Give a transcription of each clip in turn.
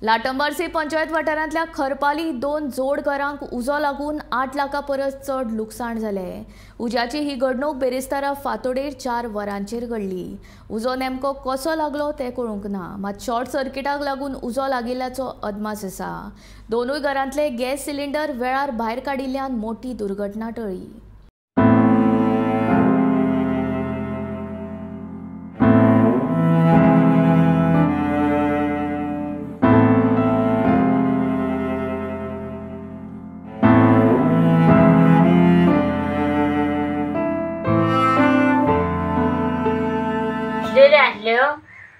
लाटंबार्से पंचायत वाठारांतल्या खरपाली 2 जोड घरांक उजो लागून 8 लाखां परस चड लुकसाण जालें। उज्याची ही घडणूक बेरेस्तारा फांतोडेर 4 वरांचेर घडली। उजो नेमको कसो लागलो तें कळूंक ना, मात शॉर्ट सर्किटाक लागून उजो लागिल्ल्याचो अदमास आसा। दोनूय घरांतले गॅस सिलिंडर वेळार भायर काडिल्ल्यान मोठी दुर्घटना टळ्ळी।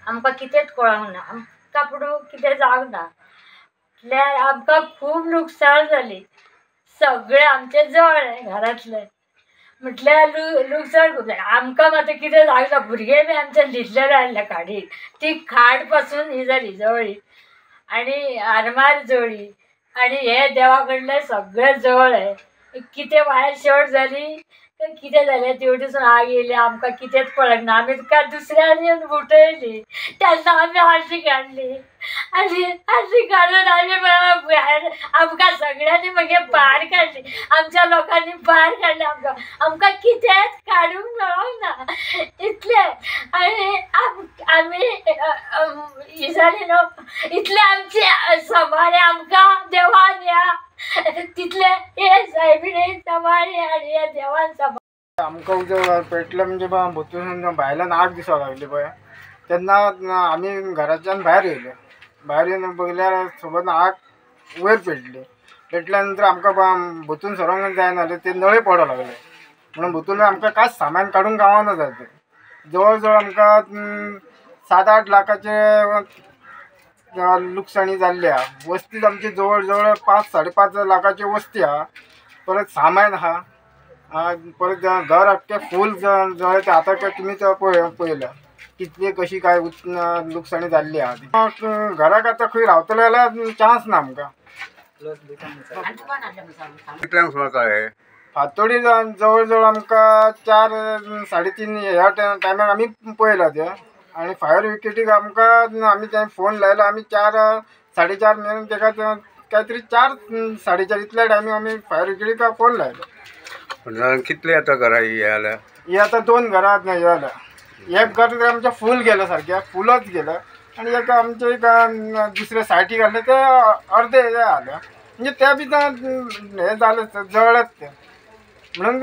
आमकां कितेंच कळोंक ना, आमकां पूण कितें जावंक ना, म्हटल्यार आमकां खूब लुकसाण जाली। सगळें आमचें जळ्ळें घरांतलें, म्हटल्यार लुकसाण खूब जालें। आमकां मात कितें जावंक ना, भुरगे बी आमचे न्हिदलेले आसले खाडीर, ती खाट पासून ही जाली जळ्ळी आनी आरमार जळ्ळी आनी हे देवा कडलें सगळें जळ्ळें। कितें वायर शॉर्ट जाली कितें जालें तेवटेसून आग येयली, आमकां कितेंच कळना। आमी काय दुसऱ्यांनी येवन उठयली तेन्ना आमी आशी काडली आनी आशी काडून आमी भायर आमकां सगळ्यांनी मागीर भायर काडली, आमच्या लोकांनी भायर काडली आमकां। आमकां कितेंच काडूंक मेळोंक ना इतलें। आनी आमी ही जाली न्हू इतलें आमचे समारे आमकां देवान ह्या तितले हे सायबिणी समारे आनी ह्या देवान समारे। आमकां उजो पेटलो म्हणजे भोंवतणी भायल्यान आग दिसपाक लागली पळय, तेन्ना आमी घराच्यान भायर येयले। भायर येवन पळयल्यार सोबत आग वयर पेटली। पेटल्या नंतर आमकां भोंवतून सरोंक जायना जालें, ते नळे पडोंक लागले म्हणून भोंवतून आमकां कांयच सामान काडूंक गावना जालें। जवळ जवळ आमकां 7-8 लाखाचे लुकसाणी जाल्ली आहा। वस्ती आमची जवळ जवळ 5-5.5 लाखाची वस्ती आहा, परत सामान आहा, परत घर आख्खें फूल जळ्ळें। तें आतां तुमी पळयलां कितली कशी काय लुकसाणी जाल्ली आहा। घराक आतां खंय रावतले जाल्यार चान्स ना आमकां। कितल्यांक सुमार कळ्ळें? फांतोडी जवळ जवळ आमकां 4-3.5 ह्या टायमार आमी पळयलां तें। आनी फायर विकेटीक आमकां आमी तें फोन लायलो, आमी 4-4.5 मेरेन तेका काय तरी 4-4.5 इतल्या टायमींग आमी फायर विकेटीक फोन लायलो। कितले आतां घरां ही जाल्या? ही आतां 2 घरां हे जाल्या। एक घर तर आमचें फूल गेलें, सारकें फुलच गेलें, आनी एक आमचें एक दुसरे सायटीक आसलें तें अर्दें हें जालें, म्हणजे तें बी हें जालें जळ्ळेंच तें। म्हणून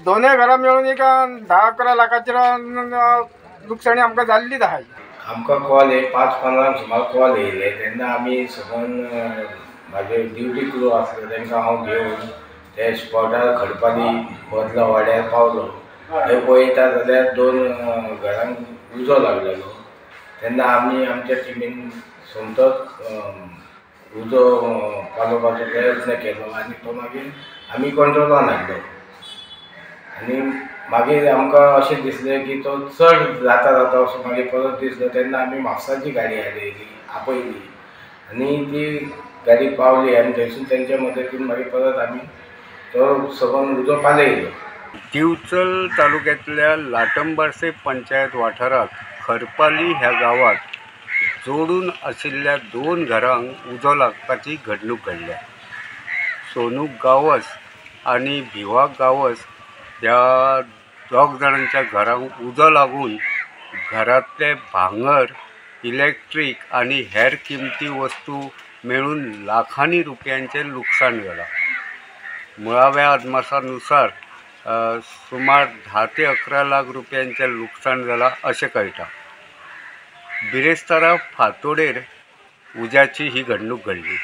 दोनूय घरां मेळून एक 10-11 लाखाचेर लुकसाणी आमकां जाल्लीच आहा। आमकां कॉल एक 5:15 सुमार कॉल येयले तेन्ना आमी सगळ्यान म्हाजे ड्युटी क्रू आसले तांकां हांव घेवन ते स्पॉटार खडपाली बदला वाड्यार पावलो। थंय पळयता जाल्यार 2 घरांक उजो लागलेलो। तेन्ना आमी आमच्या टिमीन सोमतोच उजो पालोवपाचो प्रयत्न केलो आनी तो मागीर आमी कंट्रोलान हाडलो। आनी मागीर आमकां अशें दिसलें की तो चड जाता जाता असो मागीर परत दिसलो। तेन्ना आमी म्हापसाची गाडी हाडयली, आपयली आनी ती गाडी पावली आनी थंयसून तेंच्या मदतीन मागीर परत आमी तो सगळो उजो पालयलो। दिवचल तालुक्यांतल्या लाटंबार्से पंचायत वाठारांत खरपाली ह्या गांवांत जोडून आशिल्ल्या 2 घरांक उजो लागपाची घडणूक घडल्या। सोनू गांवस आनी भिवा गांवस ह्या 2 जाणांच्या घरांक उजो लागून घरांतले भांगर, इलेक्ट्रीक आनी हेर किमती वस्तू मेळून लाखांनी रुपयांचें लुकसाण जालां। मुळाव्या अदमासानुसार सुमार 10 ते 11 लाख रुपयांचें लुकसाण जालां अशें कळटा। बिरेस्तारा फांतोडेर उज्याची ही घडणूक घडली।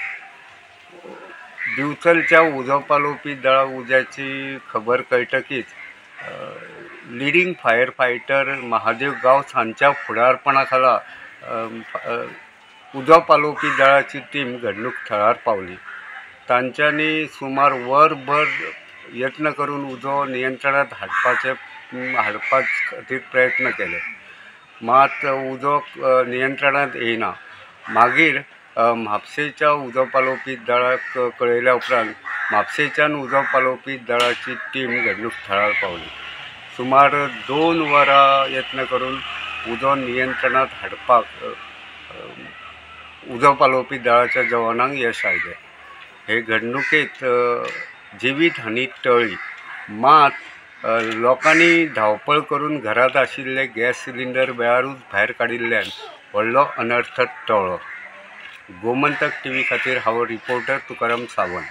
दिवचलच्या उजो पालोवपी दळाक उज्याची खबर कळटकीच leading fire fighter Mahadev Gawas हांच्या फुडारपणा खाला उजो पालोवपी दळाची टीम घडणूक थळार पावली। तांच्यांनी सुमार वरभर यत्न करून उजो नियंत्रणांत हाडपा खातीर प्रयत्न केले, मात उजो नियंत्रणांत येयना। मागीर म्हापशेच्या उजो पालोवपी दळाक कळयल्या उपरांत म्हापशेच्यान उजो पालोवपी दळाची टीम घडणूक थळार पावली। सुमार 2 वरां यत्न करून उजो नियंत्रणांत हाडपाक उजो पालोवपी दळाच्या जवानांक यश आयलें. हे घडणुकेंत जिवीत हानी टळ्ळी, मात लोकांनी धांवपळ करून घरांत आशिल्ले गॅस सिलिंडर वेळारूच भायर काडिल्ल्यान व्हडलो अनर्थ टळ्ळो. गोमंतक टीव्ही खातीर हांव रिपोर्टर तुकाराम सावंत.